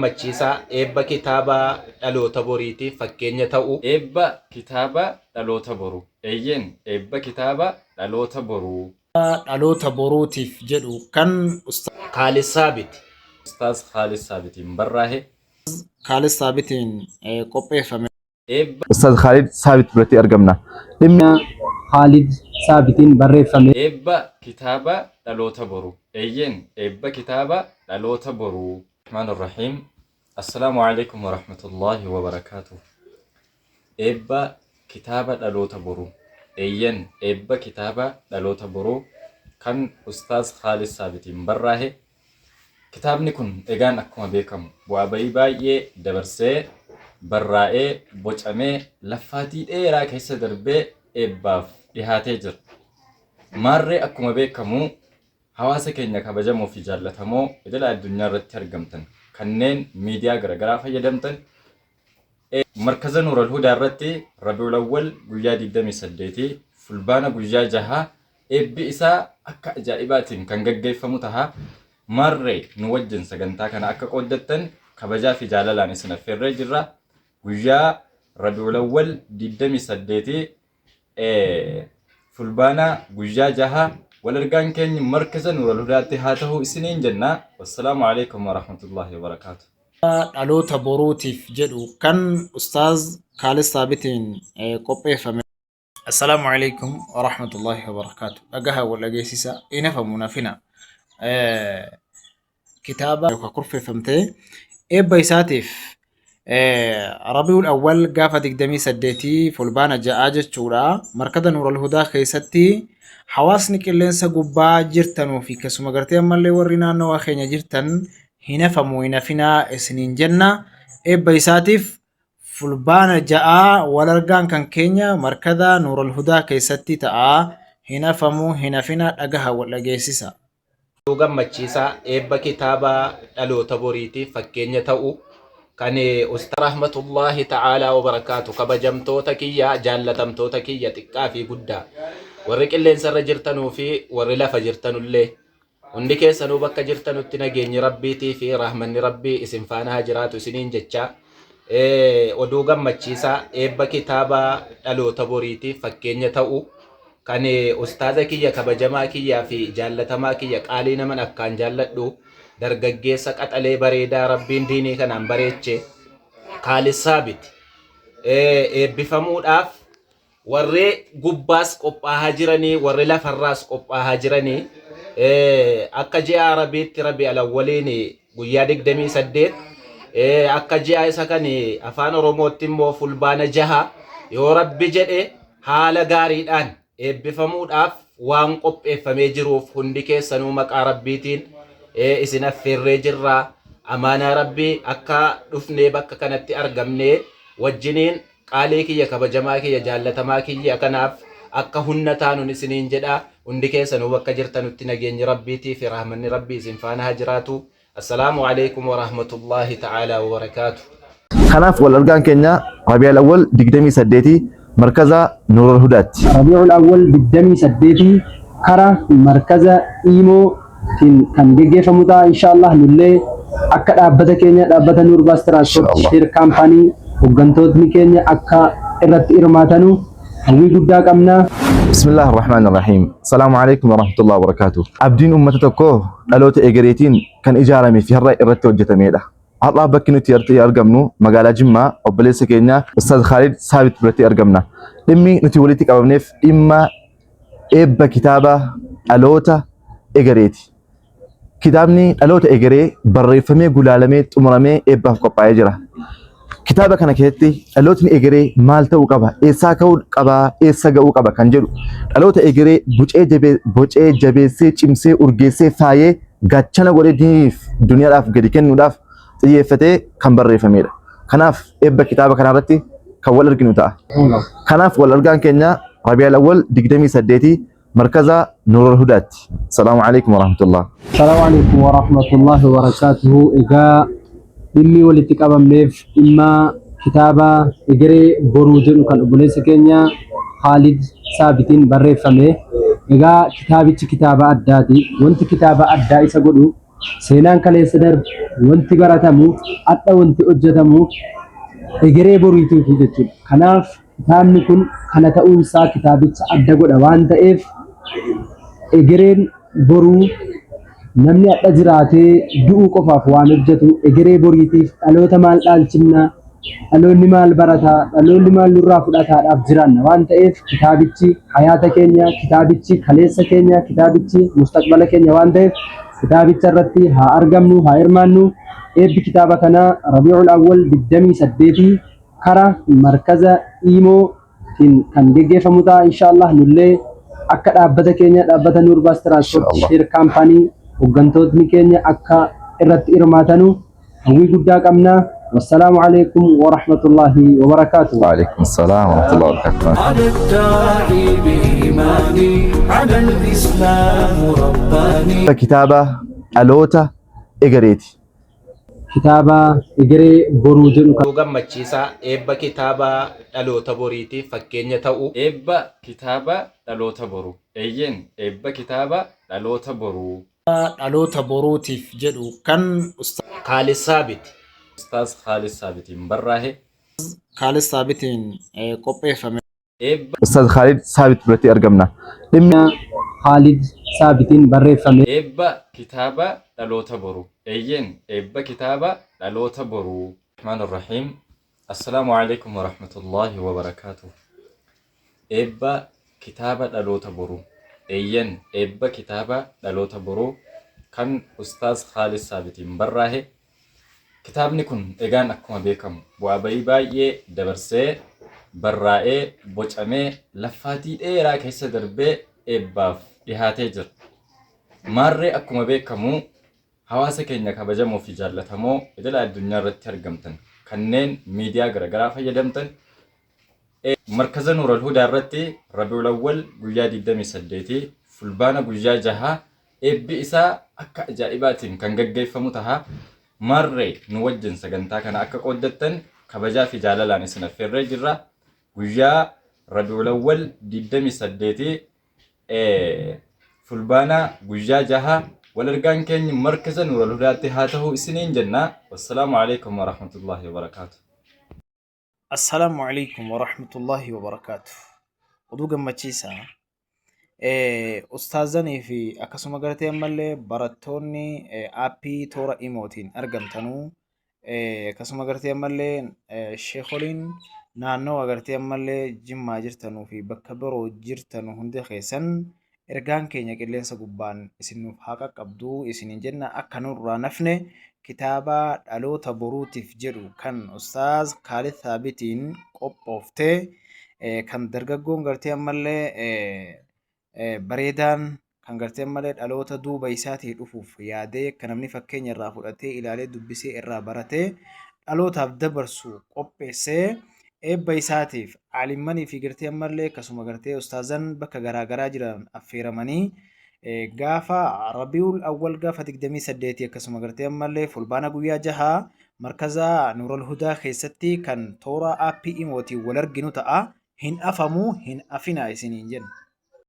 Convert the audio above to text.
Gammachiisaa eebba kitaaba dhaloota boriitiif fakkeenya ta'u. Eebba kitaaba dhaloota boruu. Eeyyeen, eebba kitaaba dhaloota boruu. Dhaloota boruutiif jedhu kan Ustaaz. Khaalid Saabit. Ustaaz Khaalid Saabitiin barraahe. Khaalid Saabitiin qopheeffame. Eebba. Ustaaz Khaalid Saabit biratti argamna. Dhimmi. Khaalid Saabitiin barreeffame. Eebba kitaaba dhaloota boruu. Eeyyeen, eebba kitaaba dhaloota boruu. Rahmaan Rahiim. Assalaamu alaikum warahmatullaahi wabarakaatuh. Eebba kitaaba dhaloota boruu. Eeyyen, eebba kitaaba dhaloota boruu kan Ustaaz Khaalid Saabitiin barraahe. Kitaabni kun egaan akkuma beekamu bu'aa bayii baay'ee dabarsee, barraa'ee, bocamee, laffaatii dheeraa keessa darbee eebbaaf dhihaatee jira. Maarree akkuma beekamu hawaasa keenya kabajamoo fi jaallatamoo idila addunyaa irratti argamtan kanneen miidiyaa garaagaraa fayyadamtan, Markaza Nuural Hudaa irratti Rabiul Awwal guyyaa 28, Fulbaana guyyaa jaha eebbi isaa akka ajaa'ibaatiin kan gaggeeffamu taha. Maarree nu wajjin sagantaa kana akka qooddattan kabajaa fi jaalalaan isin affeerree jirra. Guyyaa Rabiul Awwal 28, Fulbaana guyyaa jaha wal argaan keenya Markaza Nuural Hudaatti haa ta'u isiniin jenna. Wassalaamu alaikum warahmatullaahi wabarakaatu. Dhaloota boruutiif jedhu kan Ustaaz Khaalid Saabitiin qopheeffame. Assalaamu alaikum warahmatullaahi wabarakaatu. Dhagaha wal dhageessisa hin hafamu nafina. Kitaaba yookaan kurfeeffamtee eebba isaatiif Rabiul Awwal gaafa 28 Fulbaana 6 jechuudha. Markada Nuural Hudaa keessatti hawaasni qilleensa gubbaa jirtanuu fi keessuma gartee ammallee warri naannawaa keenya jirtan hin hafamu hin hafinaa isiniin jenna. Eebba isaatiif Fulbaana 6 wal argaan kan keenya Markada Nuural Hudaa keessatti ta'a. Hin hafamu hin hafinaa dhagaha wal dhageessisa. Oduu gammachiisaa eebba kitaaba dhaloota boriitiif fakkeenya ta'u kan Ustaaz. Rahmatullaahi ta'aalaa wabarakaatu. Kabajamtoota kiyya, jaallatamtoota kiyya, xiqqaa fi guddaa, warri qilleensarra jirtanuu fi warri lafa jirtanullee, hundi keessanuu bakka jirtanutti nageenyi Rabbiitii fi rahmanni Rabbii isin faana haa jiraatu isiniin jecha. Oduu gammachiisaa eebba kitaaba dhaloota boriitiif fakkeenya ta'u kan ustaaza kiyya kabajamaa kiyyaa fi jaallatamaa kiyya qaalii naman akkaan jaalladhu, dargaggeessa qaxalee bareedaa Rabbiin diinii kanaan bareeche, Khaalid Saabit eebbifamuudhaaf warri gubbaas qophaahaa jiranii, warri lafarraas qophaahaa jiranii, akka ji'a Arabiitti Rabi Alawwaliin guyyaa 28, akka ji'a isa kan afaan Oromootti immoo Fulbaana 6 yoo Rabbi jedhe haala gaariidhaan eebbifamuudhaaf waan qopheeffamee jiruuf hundi keessanuu maqaa Rabbiitiin isin affeerree jirra. Amaanaa Rabbii akka dhufnee bakka kanatti argamnee wajjiniin qaalii kiyya kabajamaa kiyya jaallatamaa kiyya kanaaf akka hunna taanun isiniin jedha. Hundi keessanuu bakka jirtanutti nageenyi Rabbiitii fi rahmanni Rabbii isin faana haa jiraatu. Assalaamu alaikum warahmatullaahi ta'aalaa wabarakaatu. Kanaaf wal argaan keenya Rabi'al Awwal 28 markaza Nuurul Hudaatti. Rabi'ul Awwal 28 kara markaza Iimoo tiin kan geggeeffamu ta'a inshaallah. Nullee akka dhaabbata keenya, dhaabbata Nuur Baas Transport Share Company, hooggantootni keenya akka irratti hirmaatanu hawwii guddaa qabna. Bismillah ar-Rahman ar-Rahim. Salaamu alaikum wa rahmatullahi wa barakatuh. Abdiin uummata tokkoo dhaloota egereetiin kan ijaaramee fi har'a irratti hojjetamedha. Har'a bakki nuti irratti argamnu magaalaa Jimmaa obboleessa keenya Ustaaz Khaalid Saabit biratti argamna. Dhimmi nuti walitti qabamneef dhimma eebba kitaaba dhaloota egereeti. Kitaabni dhaloota egeree barreeffamee, gulaalamee, xumuramee eebbaaf qophaa'ee jira. Kitaaba kana keessatti dhalootni egeree maal ta'uu qaba, eessaa ka'uu qaba, eessa ga'uu qaba kan jedhu, dhaloota egeree bucee jabee, bocee jabeessee, cimsee, urgeessee, faayee, gaachana godhee diiniif duniyaadhaaf gadi kennuudhaaf xiyyeeffatee kan barreeffamedha. Kanaaf eebba kitaaba kanarratti kan wal arginu ta'a. Kanaaf wal argaan keenya Rabi'al Awwal 28 markaza Nuurul Hudaatti. Salaamu alaikum warahmatullah. Salaamu alaikum warahmatullahi wabarakatuhu. Egaa dhimmi walitti qabamneef dhimma kitaaba egeree boruu jedhu kan obboleessa keenya Khaalid Saabitiin barreeffame. Egaa kitaabichi kitaaba addaati. Wanti kitaaba addaa isa godhu Seenaan kaleessa darbe wanti baratamu hadha wanti hojjetamu egeree boriituufi jechuudha. Kanaaf kitaabni kun kana ta'uunsaa kitaabicha adda godha waan ta'eef egereen boruu namni hadha jiraatee du'uu qofaaf waan hojjetu egeree boriitiif dhaloota maal dhaalchifna, dhaloonni maal barataa, dhaloonni maal nurraa fudhataadhaaf jiraanna waan ta'eef kitaabichi hayaata keenya, kitaabichi kaleessa keenya, kitaabichi mustaqbala keenya waan ta'eef kitaabicha irratti haa argamnu, haa hirmaannu. Eebbi kitaaba kanaa Rabiicul Awwal 28 kara markaza Iimootiin kan geggeeffamu ta'a inshaallah. Nullee akka dhaabbata keenya dhaabbata Nuur Baas Tiraanspoort Sheer Kaampaanii hooggantootni keenya akka irratti hirmaatanu hawwii guddaa qabna. Wassalaamu alaikum warahmatullaahi wabarakaatuh. وعليكم السلام ورحمة الله وبركاته. على الداعي بإيماني على الإسلام رباني. Kitaaba dhaloota egereeti. Kitaaba egeree boruu jedhu Oduu gammachiisaa eebba kitaaba dhaloota boriitiif fakkeenya ta'u. Eebba kitaaba dhaloota boruu. Eeyyeen, eebba kitaaba dhaloota boruu. Dhaloota boruutiif jedhu kan Ustaaz Kaalid Saabit. Ustaaz Khaalid Saabitiin barraahe. Kaalid Saabitiin qopheeffame. Eebba Ustaaz Khaalid Saabit biratti argamna. Dhimmi Khaalid Saabitiin barreeffame. Eebba kitaaba dhaloota boruu. Eeyyeen, eebba kitaaba dhaloota boruu. Rahmaan Rahiim. Assalaamu alaikum warahmatullaahi wabarakaatuh. Eebba kitaaba dhaloota boruu. Eeyyeen, eebba kitaaba dhaloota boruu kan Ustaaz Khaalid Saabitiin barraahe. Kitaabni kun egaan akkuma beekamu bu'aa bayii baay'ee dabarsee barraa'ee bocamee laffaatii dheeraa keessa darbee eebbaaf dhihaatee jira. Maarree akkuma beekamu hawaasa keenya kabajamoo fi jaallatamoo idila addunyaa irratti argamtan kanneen miidiyaa garaagaraa fayyadamtan, markaza Nuural Hudaa irratti Rabiul Awwal guyyaa 28, Fulbaana guyyaa 6 eebbi isaa akka ajaa'ibaatiin kan gaggeeffamu taha. Maarree nu wajjin sagantaa kana akka qooddattan kabajaa fi jaalalaan isin affeerree jirra. Guyyaa Rabiul Awwal 28, Fulbaana guyyaa 6 wal argaan keenya markaza Nuural Hudaatti haa ta'u isiniin jenna. Wassalaamu alaikum warahmatullaahi wabarakaatu. Assalaamu alaikum warahmatullaahi wabarakaatu. Oduu gammachiisaa. Ustaazanii fi akkasuma gartee ammallee barattoonni aappii toora imootiin argamtanuu, akkasuma gartee ammallee sheekoliin naannoo agartee ammallee Jimmaa jirtanuu fi bakka biroo jirtanu hundi keessan ergaan keenya qilleensa gubbaan isin nuuf haa qaqqabdu isiniin jenna. Akka nurraa nafne kitaaba dhaloota boruutiif jedhu kan Ustaaz Kaalid Saabitiin qophooftee, kan dargaggoon gartee ammallee bareedaan kan gartee ammallee dhaloota duuba isaatii dhufuuf yaadee akka namni fakkeenya irraa fudhatee ilaalee dubbisee irraa baratee dhalootaaf dabarsu qopheessee, eebba isaatiif aalimmanii fi gartee ammallee akkasuma gartee ustaazan bakka garaa garaa jiran affeeramanii gaafa Rabiul Awwal gaafa 28, akkasuma gartee ammallee Fulbaana guyyaa 6 markaza Nuural Hudaa keessatti kan toora aappii imootiin wal arginu ta'a. Hin afamu, hin afinaa isiniin jenna.